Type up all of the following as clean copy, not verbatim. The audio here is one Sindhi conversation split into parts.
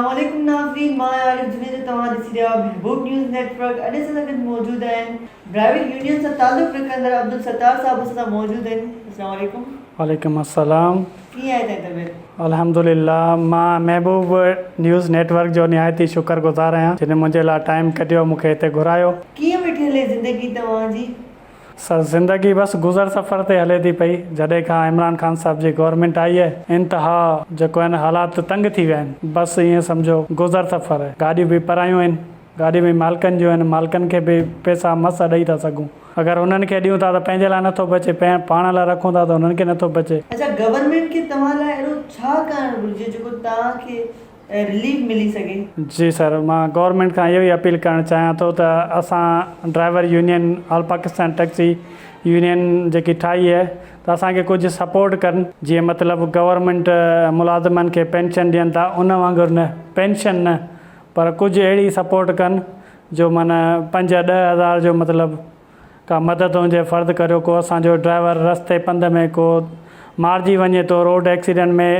اسلام عليڪم ناظرين مان آهيان عارف جوڻيجو توهان ڏسي رهيا آهيو محبوب نيوز نيٽ ورڪ اڄ اسان سان گڏ موجود آهن ڊرائيونگ يونين سان تعلق رکندڙ عبدالستار صاحب اسان سان موجود آهن اسلام عليڪم. وعليڪم السلام. ڪيئن آهي تنهنجي طبيعت؟ الحمدلله مان محبوب نيوز نيٽ ورڪ جو نهايت ئي شڪر گذار آهيان جن منهنجي لاء ٽائيم ڪڍيو مون کي هتي گهرايو. ڪيئن ويٺي هلي زندگي توهان جي؟ سر زندگي بس گذر سفر تي هلي ٿي پئي جڏهن کان عمران خان صاحب جي گورنمينٽ آئي آهي انتها جيڪو آهن حالات تنگ ٿي ويا آهن بس ائين سمجهو گذر سفر آهي گاڏيون به پرايون آهن گاڏيون به مالڪن جون آهن مالڪن کي به پئسا مس ڏئي ٿا سگهون اگر انهن کي ڏيون ٿا ته پنهنجي لاء نٿو بچي پاڻ لاء رکون ٿا ته انهن کي نٿو بچي. اڇا گورنمينٽ کي توهان لاء اهڙو ڇا ڪرڻ گهرجي جيڪو توهان کي رليف ملي سگهي. جي سر مان گورنمينٽ کان اهو ئي اپيل ڪرڻ چاهيان ٿو ته اسان driver union all Pakistan taxi union جيڪي ٺاهي آهي ته اسان کي ڪجهه سپورٽ ڪن جيئن مطلب گورنمينٽ ملازمن کي پينشن ڏين ٿا ان وانگر نه پينشن نه پر ڪجهه اهڙي سپورٽ ڪن جو معنيٰ پنج ڏهه هزار جو مطلب ڪا مدد هجي فرض ڪريو ڪو اسان جو ڊرائيور رستي پنڌ ۾ ڪو مارجي وڃي ٿو روڊ ايڪسيڊنٽ ۾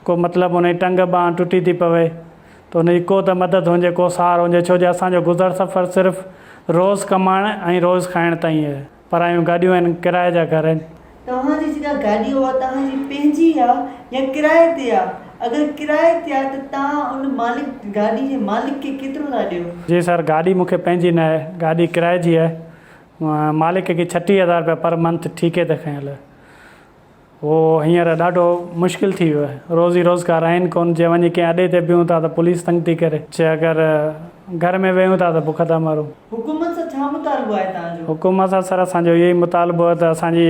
ڪو مطلب ان جي ٽنگ ٻانهن ٽٽي ٿي پوي ته ان جي ڪو ته مدد هجي ڪو سهارو هجي ڇو جو اسان جو گذر سفر صرف روز ڪمائڻ ۽ روز کائڻ تائين آهي پرايون گاڏيون آهن ڪرائي جا گهر آهن. توهان جي جيڪا گاڏي اها توهان جي پنهنجي آ يا ڪرائي تي آ؟ اگر ڪرائي تي آ ته توهان ان مالڪ گاڏي جي مالڪ کي ڪيترو ٿا ڏيو؟ جي سر گاڏي مون کي پنهنجي نه آهي گاڏي ڪرائي جي آهي مالڪ کي 36 هزار رپيا پر منٿ ٺيڪي تي کنيل آهي اهو هينئر ڏاڍو مشڪل ٿي ويو آهي روزي روزگار آهن ڪونه جي وڃي ڪنهن اڏي تي بيهون ٿا ته پوليس تنگ ٿي ڪري چي اگر گهر ۾ ويهون ٿا ته بک ٿا مرون. حڪومت سان ڇا مطالبو آهي توهان جو؟ حڪومت سان سر اسان جو اهو ئي مطالبو آهي ته اسان جي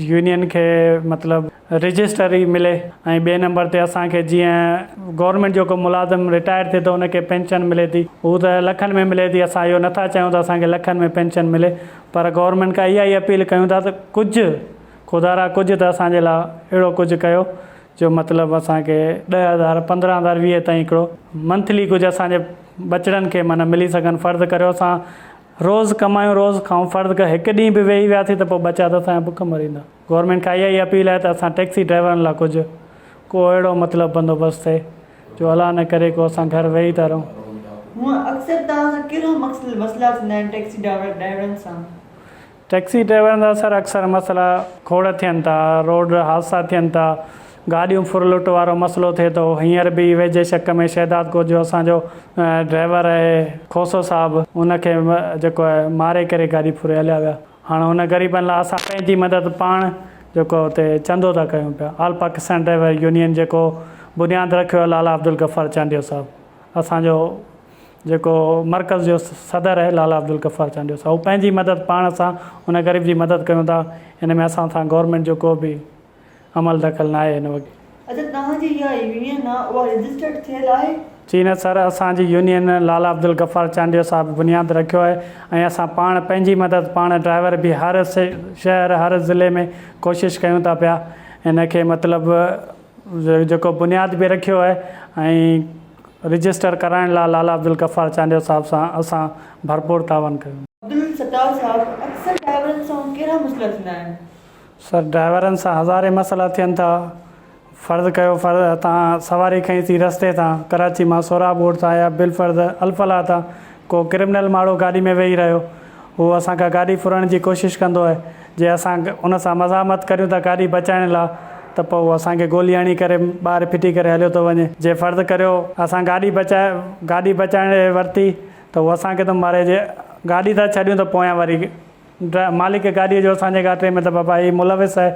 يونين کي مطلب رجسٽري ملي ۽ ٻئي نمبر تي اسان کي جيئن گورنمينٽ جو ڪو ملازم رٽائر ٿئي ٿو ان کي پينشن ملي ٿي هو ته لکن ۾ ملي ٿي اسان اهو نٿا چاهيون ته اسان کي لکن ۾ پينشن ملي پر گورنمينٽ کان اها ئي اپيل ڪيون ٿا ته ڪجهه خدارا ڪجهه ته اسان جي لاء اهڙو ڪجهه ڪيو جو مطلب اسان کي 10,000 15,000 20 تائين هڪڙو منٿلي ڪجهه اسان جي ٻچڙن کي معنيٰ ملي سگهن فرض ڪريو اسان روز ڪمايون روز کائون فرض ڪريو هڪ ڏينهن به ويهي وياسين ته پوء ٻچا ته اسان جا بک مريندا گورنمينٽ کان اها ئي اپيل آهي ته اسان ٽيڪسي ڊرائيورن لاء ڪجهه ڪو اهڙو مطلب بندوبست ٿئي جو الله نه ڪري ڪو اسان گهر ويهي ٿا رهون. هونء اڪثر توهان سان ڪهڙا مسئلا ٿيندا آهن ٽيڪسي ڊرائيورن سان؟ ٽيڪسي ڊرائيورن سان سر اڪثر مسئلا کوڙ ٿين ٿا، روڊ حادثا ٿين ٿا، گاڏيون ڦر لٽ وارو مسئلو ٿئي ٿو، هينئر به ويجهي شڪ ۾ شهداد ڪوٽ جو اسان جو ڊرائيور آهي کوسو صاحب ان کي جيڪو آهي ماري ڪري گاڏي ڦري هليا ويا، هاڻ ان غريبن لاء اسان پنهنجي مدد پاڻ جيڪو اتي چندو ٿا ڪيون پيا، آل پاڪستان ڊرائيور يونين جيڪو بنياد رکيو آهي لالا عبدالغفار چانڊيو صاحب اسان جو جيڪو مرڪز جو صدر آهي لالا عبدالغفار چانڊيو صاحب هو پنهنجي مدد پاڻ سان ان غريب جي مدد ڪيون ٿا ان ۾ اسان سان گورنمينٽ جو ڪو به عمل دخل ناهي هن وقت. اڇا توهان جي اها يونين آ اها رجسٽرڊ ٿيل آهي؟ جي نه سر اسان جي يونين لالا عبدالغفار چانڊيو صاحب بنياد رکيو آهي ۽ اسان پاڻ پنهنجي مدد پاڻ ڊرائيور به هر شهر هر ضلعي ۾ ڪوشش ڪيون ٿا پيا ان کي مطلب جيڪو بنياد به رکيو آهي ۽ رجسٽر ڪرائڻ لاء لالا عبدالغفار چانڊيو صاحب سان اسان ڀرپور تعاون ڪيو. عبدالستار صاحب اڪثر ڊرائيورن سان ڪهڙا مسئلا ٿيندا آهن؟ سر ڊرائيورن سان هزارين مسئلا ٿين ٿا فرض ڪيو فرض تان سواري کنئي ٿي رستي تان ڪراچي مان سهراب ڳوٺ تان يا بالفرض الفلاح تان ڪو ڪرمنل ماڻهو گاڏي ۾ ويهي رهيو هو اسان کان گاڏي ڦرڻ جي ڪوشش ڪندو آهي جي اسان ان سان مزاحمت ڪريون ٿا گاڏي بچائڻ لا ته پوء هو اسان کي گولي هڻي ڪري ٻاهر ڦٽي ڪري هليو ٿو وڃي جي فرض ڪريو اسان گاڏي بچائي گاڏي بچائڻ ورتي ته هو اسان کي ٿو ماري جي گاڏي ٿا ڇڏيون ته پويان وري مالڪ گاڏيء جو اسان جي ڳاٽي ۾ ته بابا هي ملوث آهي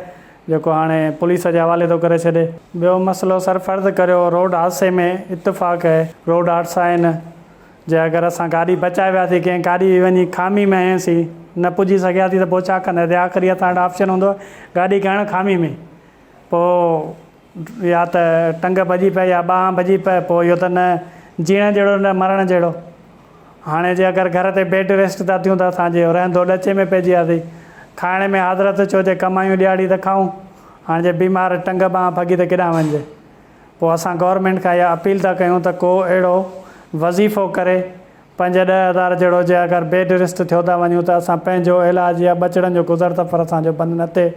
جيڪو هاڻي پوليس جي حوالي ٿو ڪري ڇڏي. ٻيو مسئلو سر فرض ڪريو روڊ حادثي ۾ اتفاق آهي روڊ حادثا آهن جي اگر اسان گاڏي بچائي وياسين ڪنهن گاڏي وڃي خامي ۾ هنيسين نه پڄي سگهياسين ته پوء ڇا ڪنداسين آخري اسان وٽ آپشن هوندو گاڏي کڻڻ خامي ۾ پوء يا ته ٽنگ ڀڄي پئي يا ٻانهن ڀڄي پئي پوء اهو ته نه جيئڻ جهڙو نه مرڻ جهڙو هاڻي جي اگر گهر تي بيڊ ريسٽ ٿا ٿيون ته اسان جي رهندو ڏچي ۾ پئجي وياسين کائڻ ۾ حاضرت ڇو جي ڪمايون ڏيهاڙي ته کائون هاڻي جي بيمار ٽنگ ٻانهن ڀڳي ته ڪيڏانهن وڃجي پوء اسان گورنمينٽ کان اها اپيل ٿا ڪيون ته ڪو اهڙو وظيفو ڪري پنج 10,000 جهڙو جي اگر بيڊ ريسٽ ٿيو ٿا وڃون ته اسان پنهنجو علاج يا ٻچڙن جو گذر سفر اسان جو بند نه ٿئي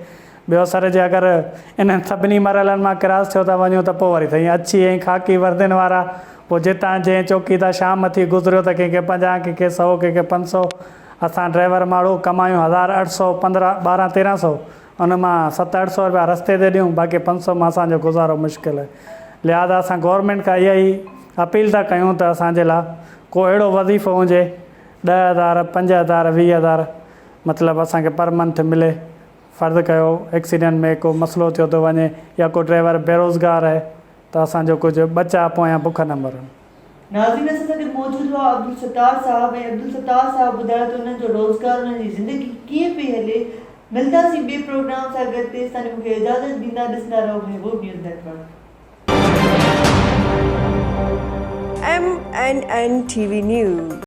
ٻيو سر جي اگر انهن سڀني مرحلن مان ڪراس ٿيو ٿا وڃون ته پوء وري سائين اڇي ۽ خاڪي وردين وارا پوء جتان جنهن چوڪي تان شام ٿي گذريو ته ڪنهن کي 50 ڪنهن کي سئو ڪنهن کي 500 اسان ڊرائيور ماڻهو ڪمايون 1800 15 12 13 سئو ان مان ست اٺ سئو رپيا رستي تي ڏيون باقي 500 مان اسان جو گذارو مشڪل آهي لهٰذا اسان گورنمينٽ کان اها ئي اپيل ٿا ڪيون ته اسان جي لاء ڪو اهڙو وظيفو هجي 10,000 5,000 20,000 مطلب اسان کي پر منٿ ملي فرض ڪيو ايڪسيڊنٽ ۾ ڪو مسئلو ٿيو ٿو وڃي يا ڪو ڊرائيور بيروزگار آهي ته اسان جو ڪجهه ٻچا پويان بک نه مرن. ناظرين اسان سان گڏ موجود هئا عبدالستار صاحب ۽ عبدالستار صاحب ٻڌايو ته انهن جو روزگار انهن جي زندگي ڪيئن پئي هلي ملنداسين ٻئي پروگرام سان گڏ تيستائين مون کي اجازت ڏيندا ڏسندا رهو Mehboob news network. M N N T V news.